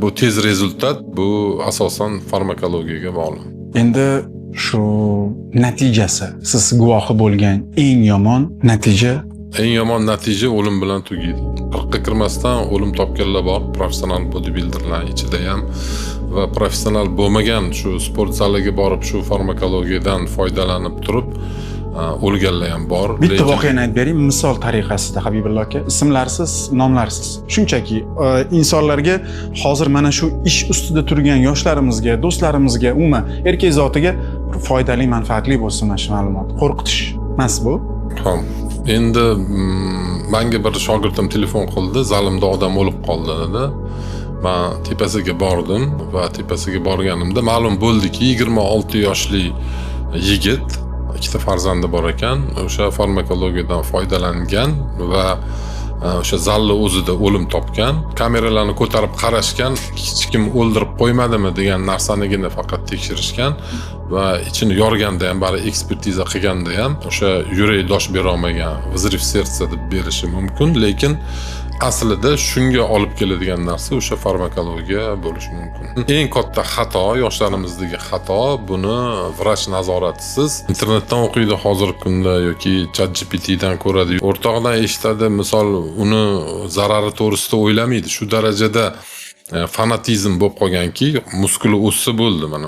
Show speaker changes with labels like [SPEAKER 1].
[SPEAKER 1] Bu tez результат, bu asosan farmakologiyaga bog'liq.
[SPEAKER 2] Endi shu natijasi, siz guvohi bo'lgan eng yomon natija?
[SPEAKER 1] Eng yomon natija o'lim bilan tugaydi. 40ga kirmasdan o'lim topganlar bor, professional bodybuilderlar ichida ham va professional bo'lmagan, shu sport zaliga borib, shu farmakologiyadan foydalanib turib o'lganlar ham bor.
[SPEAKER 2] Bitta voqeani aytib bering misol tariqasida, Habibulla aka, ismlarsiz, nomlarsiz, shunchaki insonlarga, hozir mana shu ish ustida turgan yoshlarimizga, do'stlarimizga, umuman erkak zotiga bir foydali, manfaatli bo'lsin mana shu ma'lumot. Qo'rqitish emas bu.
[SPEAKER 1] Xo'p. Endi manga bir shogirdim telefon qildi, "Zalimda odam o'lib qoldi", dedi. Man tepasiga bordim va tepasiga borganimda ma'lum bo'ldiki, 26 yoshli yigit, ikkita farzandi bor ekan, o'sha farmakologiyadan foydalangan va o'sha zalni o'zida o'lim topgan. Kameralarni ko'tarib qarashgan, hech kim o'ldirib qo'ymadimi degan narsanigina faqat tekshirishgan va ichini yorganda ham, bari ekspertiza qilganda ham o'sha yurak dosh berolmagan, взрыв сердца deb berishi mumkin, lekin aslida shunga olib keladigan narsa o'sha farmakologiya bo'lishi mumkin. Eng katta xato, yoshlarimizdagi xato, buni vrach nazoratisiz internetdan o'qiydi hozirgi kunda yoki ChatGPTdan ko'radi, o'rtog'idan eshitadi, misol, uni zarari to'g'risida o'ylamaydi. Shu darajada fanatizm bo'lib qolganki, muskuli o'ssa bo'ldi, mana.